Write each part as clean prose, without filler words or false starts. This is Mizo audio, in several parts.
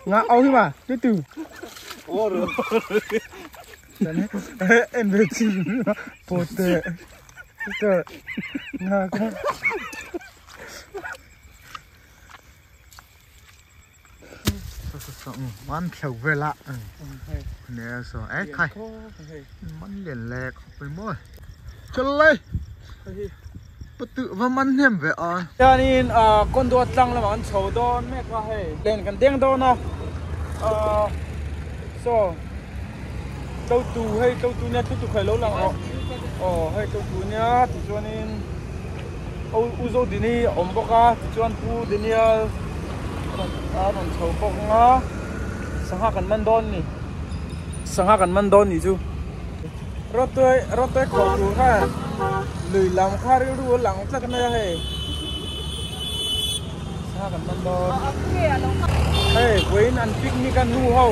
Nga au hi ma, tu tu. En ve chi pote. Te. Nga ka. Man kheu ve la. Nè so ấy khai. Man liền lẹ phải mua. Chân lên. Bất tự và man hem về à. Chuanin con đua tlang lamah an chho dawn mek a hei len kan deng dawn a saw tlo tu hei tlo tu nia tlo tu khaih lo lang rawh aw hei tlo tu nia tichuanin u zo dini a awm bawk a tichuan pu Daniel a rawn chho bawk ang a sangha kan man dawn a ni sangha kan man dawn nih chu. Rawtuai rawtuai khawh tur khan lui lam kha rilru a lang tlat mai a hei sangha kan man dawn hei vawiin an picnic a nu ho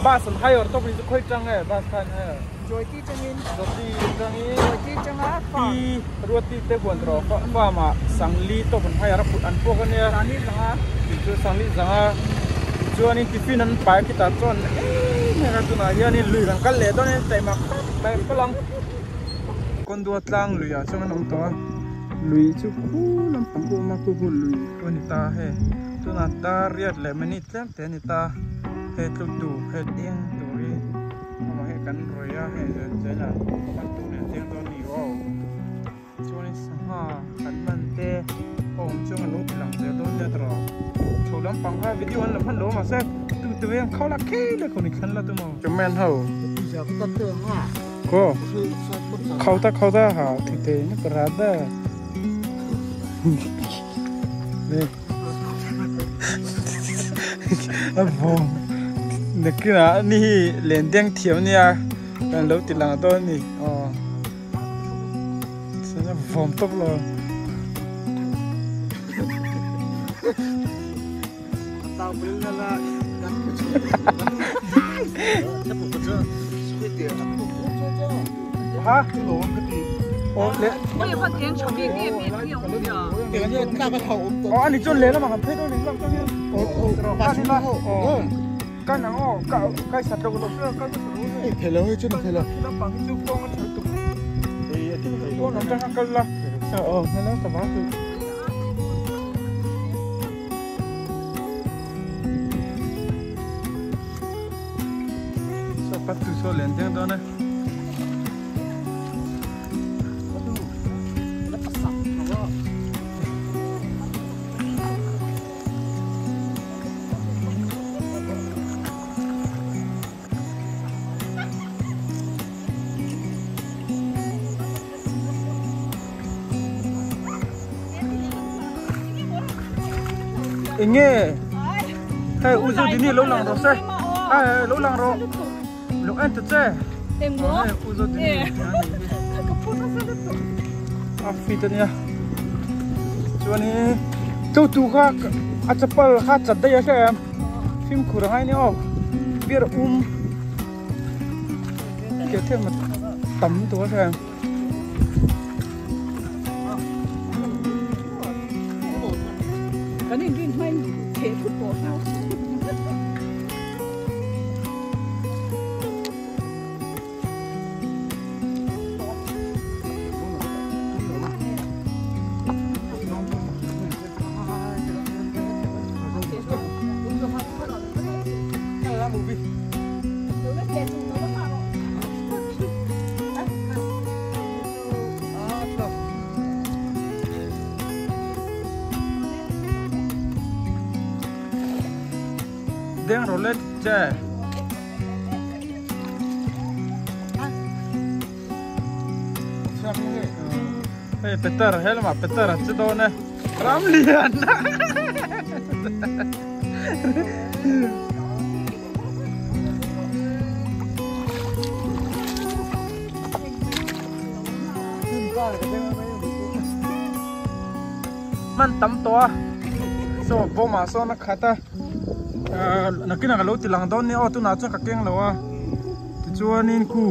bus an hire tawp in chu khawi tang nge bus kha an hire Jyoti tangin Jyoti tangin Jyoti tanga farm Pi Ruati te huan rawh farm ah Sangli tawp an hire a phut an puak ania Sangli zanga chu Sangli zanga chuanin tiffin an pai khitah chuan em em a tunah hianin lui kan kal leh dawn a taima khawp mai an kal ang kawndua tlang luiah chuan an awm tawh a lui chu khu lampang khu awm a khu khu lui chu a ni ta hei tunah dar riat leh minute tlem te a ni ta hei tlu tur hei eng tur hi amah hi kan rawih a hei zainah pan tur nen chiang dawn a ni aw. Chuanin sangha kan hman te a awm chuang a lo ti lang zel dawn nia tawrh chho lampang kha video an lo hman lo mahse tu tu em kho la khei le khaw ni thlan la tum aw. Comment ho ko khau ta khau ta ha thi te ni pra da ne a vawm nakinah ni hi len deng thiam nia kan lo ti lang dawn a ni aw. Vawm tawp lo. Ha? Aw ani chuan lehlam ah kan phei dawn eng lam chuan hian kan ila kan ang aw kai sat lo lo kan thei lo hei chu thei lo lampang hi chu kawng a tha lutuk kawng atang a kal la aw hmel a ta vang chu saw pat tu saw len deng dawn a. Enge hei u zu dini lo lang rawh se hei lo lang rawh lo en ta che hei u zu dini a fit ania chuanin tu tu kha a chapal kha chat daih a hre em. Fimkhur a ngai nia aw beer ke thil ma tam tur a hre. Kan in rin hmain theh thut pawh hlau. Deng rolet che. Hei Peter he lamah Peter a che dawn e ram lian man tam tawh a saw bawm ah sawn a khat a nakinah ka lo ti lang dawn nia aw tunah chuan ka keng lo a. Tichuanin khu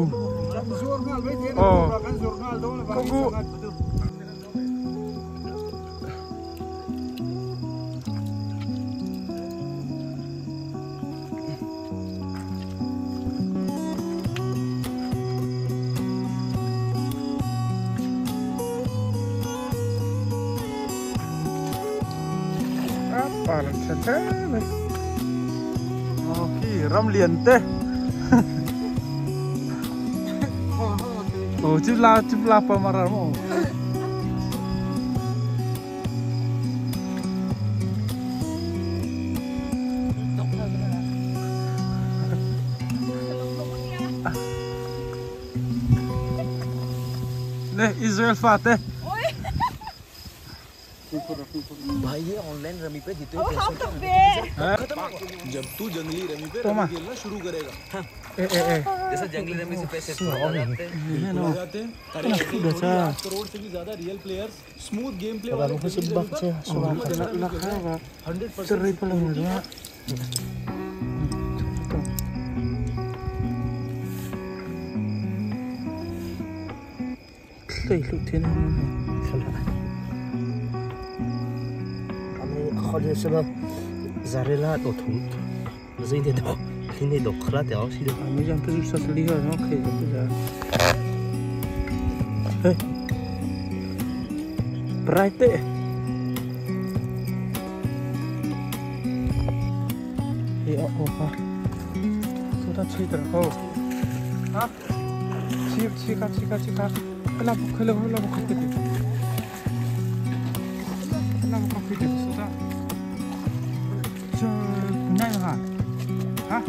aw khu Ar tha hle mai. Aw khi ram lian te. Ồ chip la pa mara mo. Ne Israel fa te. भाई ये online rummy पे जितने पैसे जब तू जंगली रमी पे रमी खेलना शुरू करेगा जैसे जंगली रमी से पैसे जाते हैं करोड़ से भी ज्यादा real players smooth game play वाले 100% خالص زارلا دوتون زين دو خليني دخلت يا سيدي ميزان تزوج تسليها اوكي هي برايت هي اوبا 소다 치더라고 아 치가 치가 치가 흘라 흘라 흘라 커피 흘라 커피 소다 nhanh hả? Hả?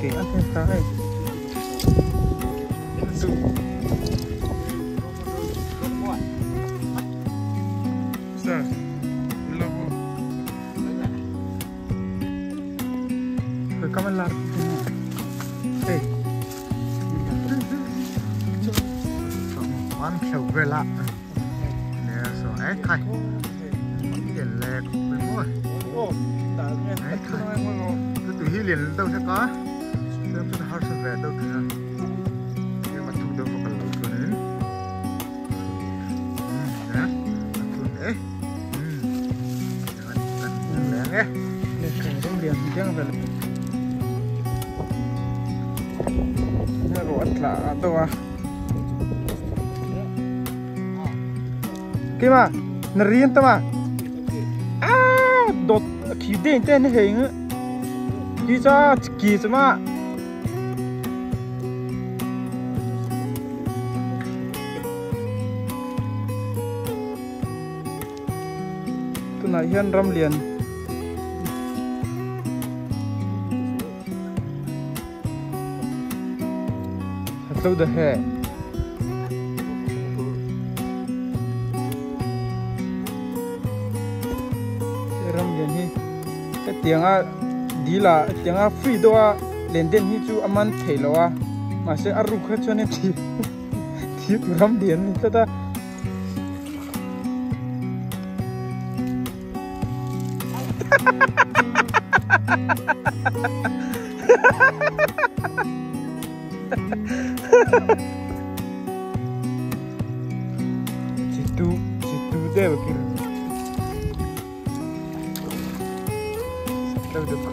Đi ăn thêm cá này. Sao? Cảm ơn là. Hey. Ăn kiểu về lạ. Nè rồi ấy khai. Liền lẹ cũng phải mua. Ấy khai. Tôi tự hi liền đâu sẽ có. Tôi har sẽ về đâu thì nhưng mà thu đâu có cần lâu rồi đấy. Nè, thu đấy. Nè, liền tiếng về. Nó rồi là đâu à? Cái mà, nó riêng ta mà. À, đột khí đen tên hình. Kỳ cho kỳ chứ mà. Tôi nói hiền ram liền. Thật lâu được hè. Ram liền hi. Cái tiếng á đi là tiếng á free đó á lên đen hi chú aman thấy lo á mà sẽ ăn rục hết cho nên thì thì ram liền ta ta. Chị tu đẹp kìa. Đâu được khu.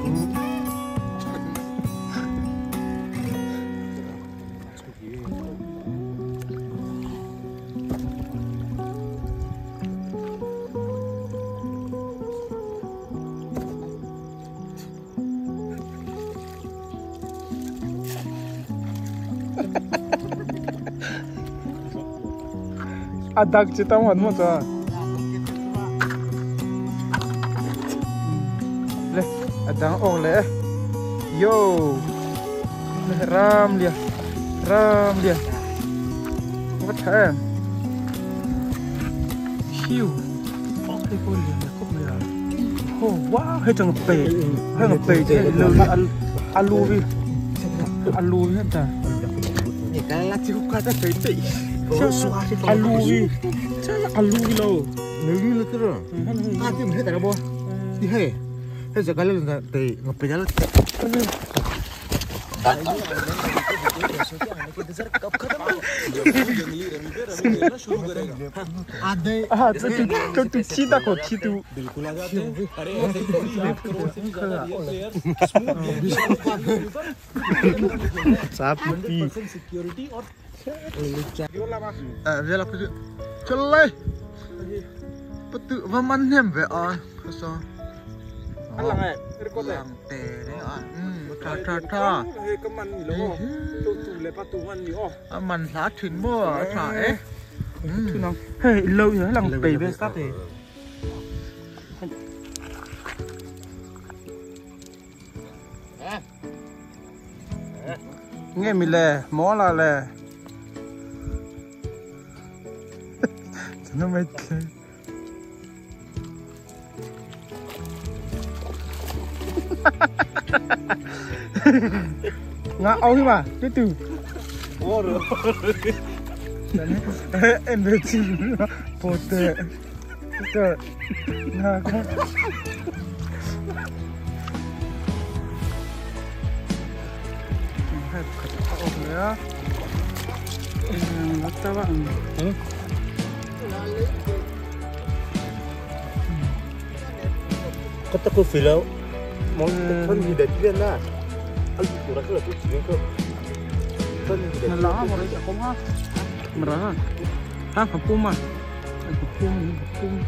À đặc chỉ tao muốn một giờ. Lê, à đang ong lê. Yo, lê ram liền, ram liền. What time? Hiu, cái con liền là cốc này. Oh wow, hết chẳng bể, hết chẳng bể thế lơ alu vi, alu vi hết ta. Cái lá chiếu qua ta thấy tị. Alu vi, chắc là alu vi lâu. Nili le ta tim he ta bo ti he he za kale na te ngapejal Ah, tu chita ko chitu बिल्कुल आ जाते हैं। अरे ऐसे ही 8 करोड़ से भी ज्यादा real players smooth साफ 100% सिक्योरिटी और về là cái चल ले tự và mắn hiểm về à sao ăn là record này tha tha tha cái mặn gì đó tụ tụ lại bắt tụ mặn gì đó mặn lá thịt mua thả ấy hey lâu rồi làm bể về sát thì nghe mình lè mó là lè nó mới ngã áo mà cái từ em về chi bột tệ tệ ngã con có ta phi lâu món thân gì để chuyên na ăn của nó là chút xíu cơ thân gì để lá mà đấy không ha mà đó ha học cung mà học cung học cung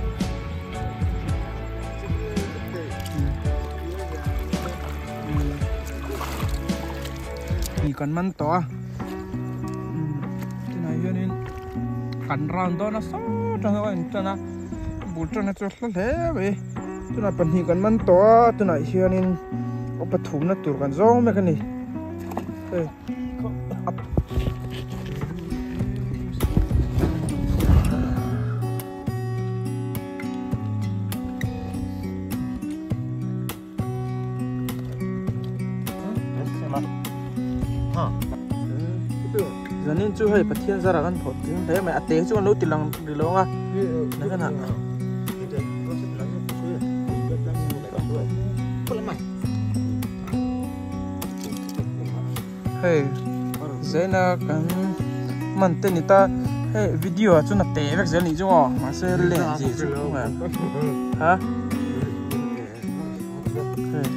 thì còn măn to cái này cho nên cắn rau đó nó sót cho nó cho nó bún cho nó cho thế vậy tôi là phần hiện còn măn to tôi này cho nên có bát thúng nó tụt còn rau mấy cái này giờ nên chú hơi bát thiên ra là ăn thọ thế mày té chú ăn lối tiền lòng được lâu à nó cái nào hey dễ là cái mình tên người ta hey video chú là té việc dễ lý chú à mà sẽ lên gì chú mà hả hey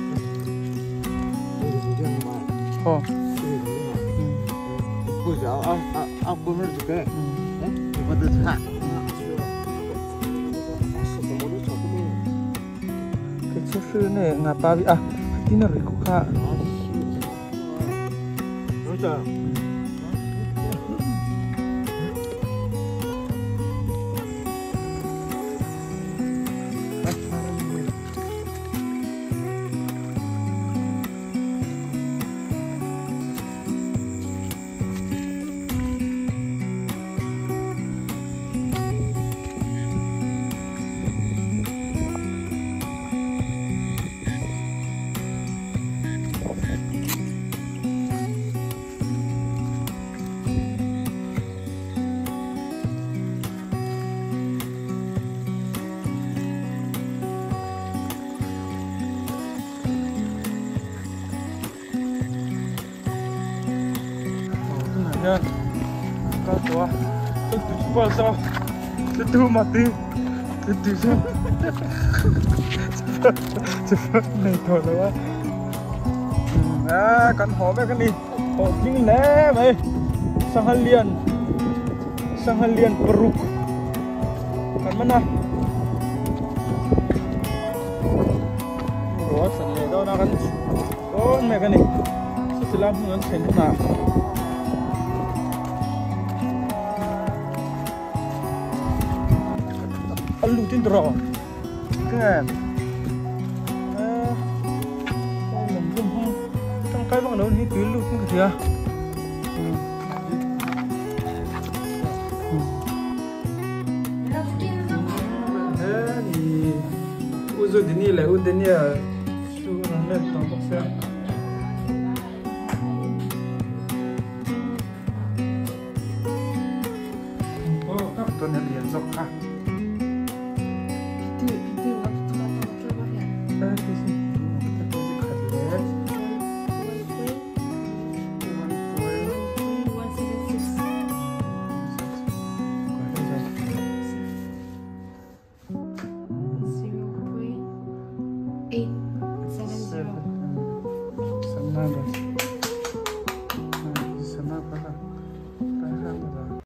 cái chiếc sư này ngà ba bị à tí nữa rồi cũng khá tu mati tu cepat này thôi đó à cắn hổ với cái này hổ chính lẽ vậy sang liền peruk cắn mana rồi sẵn lệ đó nó cắn đó mẹ cái này sẽ làm nó thành thế nào lu tin draw cái làm luôn không trong cái bằng lớn thì tưới lu tin cái gì à thì uzu dini lại uzu dini à chú nó lên tàu bọc xe ô các tuần liền dọc ha. 0.870. Seven nine.